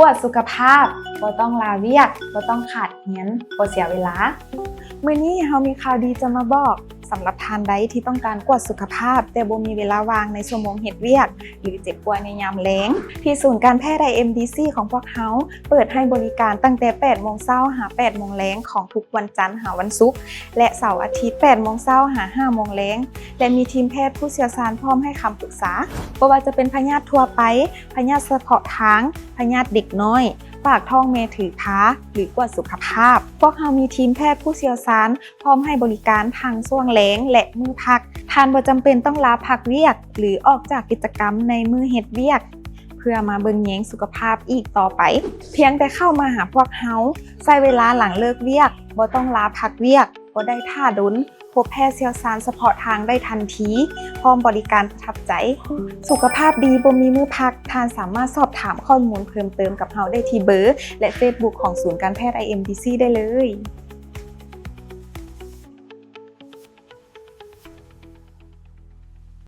ກວດສຸຂະພາບ ບໍ່ຕ້ອງລາວຽກ, ບໍ່ຕ້ອງຂາດຮຽນ, ບໍ່ເສຍເວລາ. ມື້ນີ້ເຮົາມີຂ່າວດີຈະມາບອກ. ສຳລັບທ່ານໃດທີ່ຕ້ອງການກວດສຸຂະພາບ ແຕ່ບໍ່ມີເວລາວ່າງໃນຊົ່ວໂມງເຮັດວຽກ ຫຼື ເຈັບປ່ວຍໃນຍາມແລງ, ທີ່ສູນການແພດ ໄອເອັມດີຊີ ຂອງພວກເຮົາເປີດໃຫ້ບໍລິການຕັ້ງແຕ່ແປດໂມງເຊົ້າຫາແປດໂມງແລງຂອງທຸກວັນຈັນຫາວັນສຸກ ແລະ ເສົາອາທິດ ແປດໂມງເຊົ້າຫາຫ້າໂມງແລງ ແລະ ມີທີມແພດຜູ້ຊ່ຽວຊານພ້ອມໃຫ້ຄຳປຶກສາ, ບໍ່ວ່າຈະເປັນພະຍາດທົ່ວໄປ, ພະຍາດສະເພາະທາງ, ພະຍາດເດັກນ້ອຍ, ຝາກທ້ອງແມ່ຖືພາ ຫຼື ກວດສຸຂະພາບ. ພວກເຮົາມີທີມແພດຜູ້ຊ່ຽວຊານ ພ້ອມໃຫ້ບໍລິການທັງຊ່ວງແລງ ແລະ ມື້ພັກ. ທ່ານບໍ່ຈຳເປັນຕ້ອງລາພັກວຽກ ຫຼື ອອກຈາກກິດຈະກຳໃນມື້ເຮັດວຽກ ເພື່ອມາເບິ່ງແຍງສຸຂະພາບອີກຕໍ່ໄປ. ພຽງແຕ່ເຂົ້າມາຫາພວກເຮົາ, ໃຊ້ເວລາຫຼັງເລີກວຽກ, ບໍ່ຕ້ອງລາພັກວຽກ, ບໍ່ໄດ້ຖ້າດົນ, ພົບແພດຊ່ຽວຊານສະເພາະທາງໄດ້ທັນທີ, ພ້ອມບໍລິການປະທັບໃຈ. ສຸຂະພາບດີບໍ່ມີມື້ພັກ, ທ່ານສາມາດສອບຖາມຂໍ້ມູນເພີ່ມເຕີມກັບເຮົາໄດ້ທີ່ເບີ ແລະ ເຟສບຸກຂອງສູນການແພດ ໄອເອັມດີຊີ ໄດ້ເລີຍ.